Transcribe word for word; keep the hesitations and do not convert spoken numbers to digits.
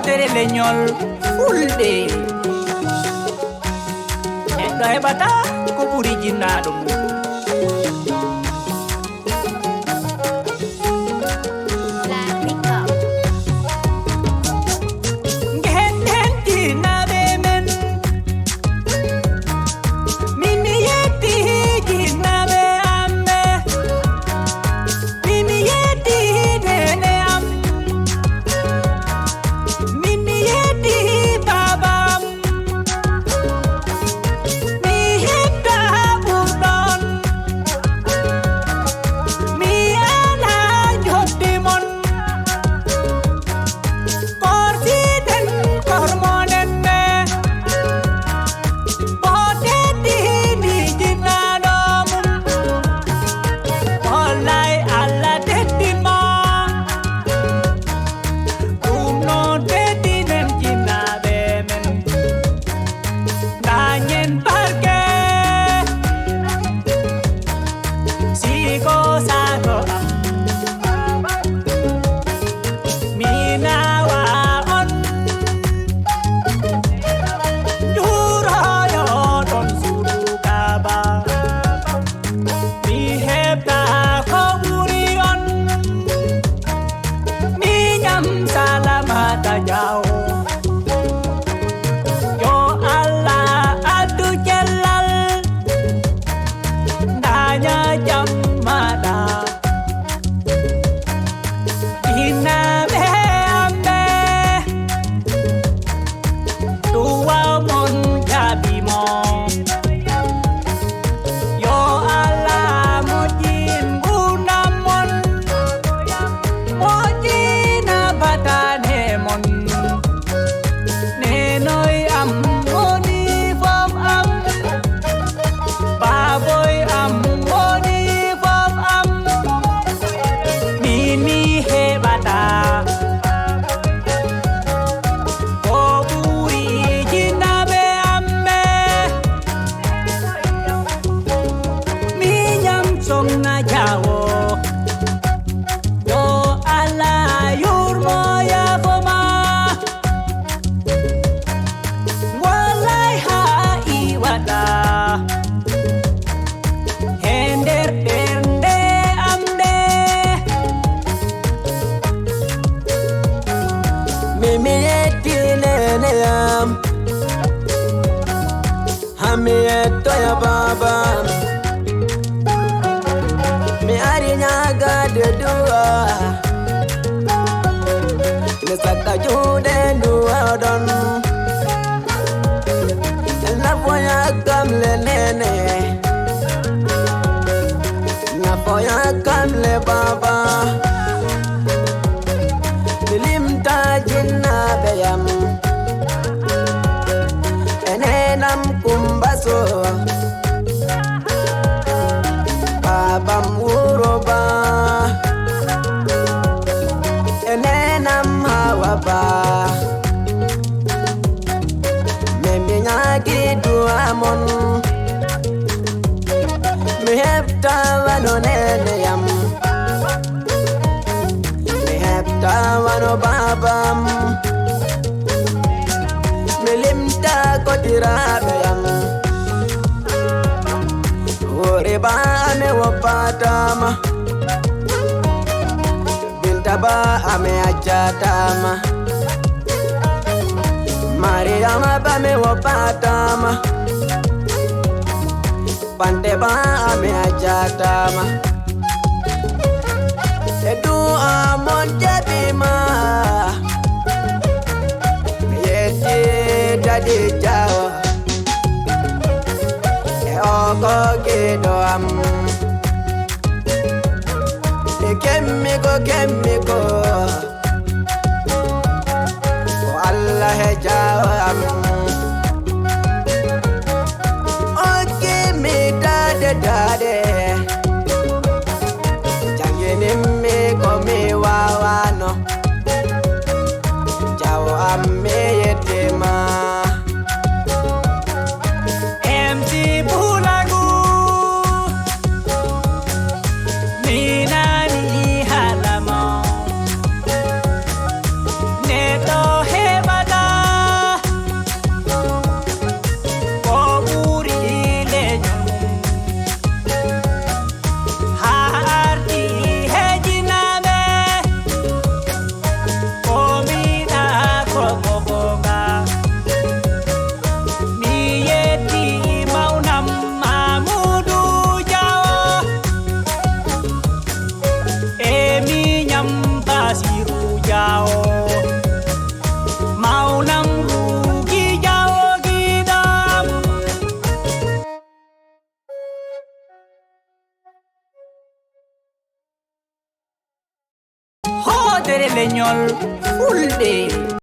Deftere leñol fulɓe. Neɗɗo heɓata ko ɓuri jinnaaɗo mum. Ngeen jinnaaɓe men. Min mi yetti jinnaaɓe am ɓe. Min mi yetti neene am. Min mi yetti baaba am. Mi hetta ɓurɗon. Mi ala njotti mon. Korsiten kormonen ɓe. Boteɗi mi jinnaaɗo mum. Wallaay Allah teddin ma. Ɗum noon teddinen jinnaaɓe men. Dañen barke. Sigo sago am. Mi nawa on. Njuroyo ɗon suudu Kaaba. Mi heɓta ko ɓuri on. Mi ñam salamata jawo. Yo Allah addu cellal. Daña jam maɗa. Innaaɓe am ɓe, duwa mon jaabi mo. Yo Allah moƴƴin nguurndam mon, moƴƴina batane mon. Neenoy am woni fof am. Baaboy am woni fof am. Min mi heɓata ko ɓuri jinnaaɓe am ɓe. Mi ñam sonna jawo. Yo Allah yurmo yaafo ma. Wallaay haa iwata. He nder ɓernde am nde. Mi mi yetti neene am. Haa mi yettoya baaba am. Mi ari ñaagaade du'a. Mi sakka juuɗe du'a ɗon. Nafoya kam le neene. Nafoya kam le baaba. Mi limta jinnaaɓe yam. E neenam Kumba Soh. Baabam Wuro Ba. E neenam Hawa Ba. Min mi ñaagi du'a mon. Mi heɓta wano neene yam. Mi heɓta wano baabam. Mi limta kotiraaɓe yam. Hoore ba ame woppataa ma. Binta ba ame accataa ma. Mariyama ba mi woppataa ma. Fante ba ame accataa ma. E du'a mon jaabi ma. Yetti dadi jawo. E o ko giɗo am. E kemmi ko kemmi ko. Ko Allah e jawo am. Okki mi daade daade. Janginin mi ko mi waawano. Jawo am mi yettima. M C Pulagu. Mi nani haala ma. Neɗɗo heɓ Leñol Fulɓe.